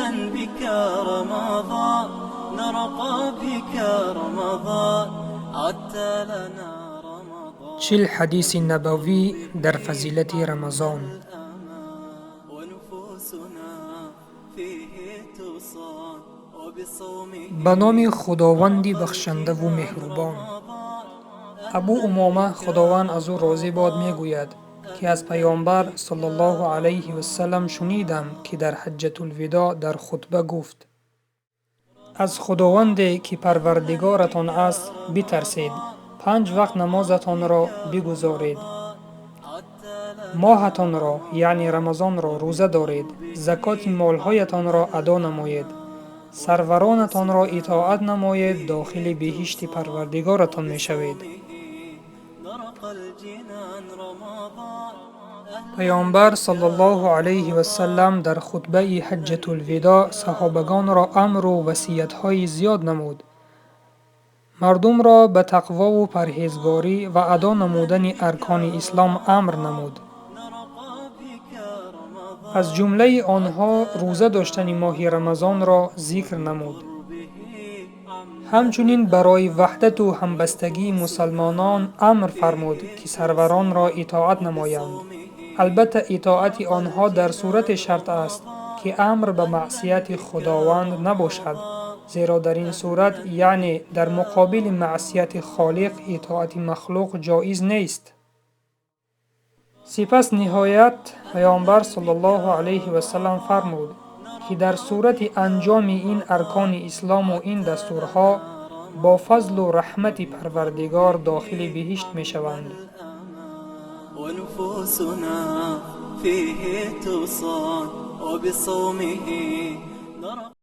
أهلا بك رمضان، نرقى بك رمضان، عدت لنا رمضان. 40 ҳадиси набавӣ дар фазилати Рамазон. ونفوسنا فيه تصان وبصومه. Ба номи Худованди бахшандаву меҳрубон. Абу Умома, Худованд аз ӯ розӣ бод, мегӯяд, ки аз Паёмбар саллаллоҳу алайҳи васалам шунидам, ки дар Ҳаҷҷатулвидоъ дар хутба гуфт: «Аз Худованде, ки Парвардигоратон аст, битарсед, панҷ вақт намозатонро бигузоред, моҳатонро, яъне Рамазонро, рӯза доред, закоти молҳоятонро адо намоед, сарваронатонро итоат намоед, дохили биҳишти Парвардигоратон мешавед». نرقى الجنان رمضان. Паёмбар саллаллоҳу алайҳи васалам дар хутбаи Ҳаҷҷатулвидоъ саҳобагонро амру васиятҳои зиёд намуд. Мардумро ба тақвову парҳезгорӣ ва адо намудани аркони ислом амр намуд. Аз ҷумлаи онҳо рӯза доштани моҳи Рамазонро зикр намуд. Ҳамчунин барои ваҳдату ҳамбастагии мусалмонон амр фармуд, ки сарваронро итоат намоянд. Албатта, итоати онҳо дар сурате шарт аст, ки амр ба маъсияти Худованд набошад, зеро дар ин сурат, яъне дар муқобили маъсияти Холиқ, итоати махлуқ ҷоиз нест. Сипас ниҳоят Паёмбар саллаллоҳу алайҳи васалам фармуд, ки дар сурати анҷоми ин аркони ислому ин дастурҳо бо фазлу раҳмати Парвардигор дохили биҳишт мешаванд. ونفوسنا فيه تصان وبصومه نرقى.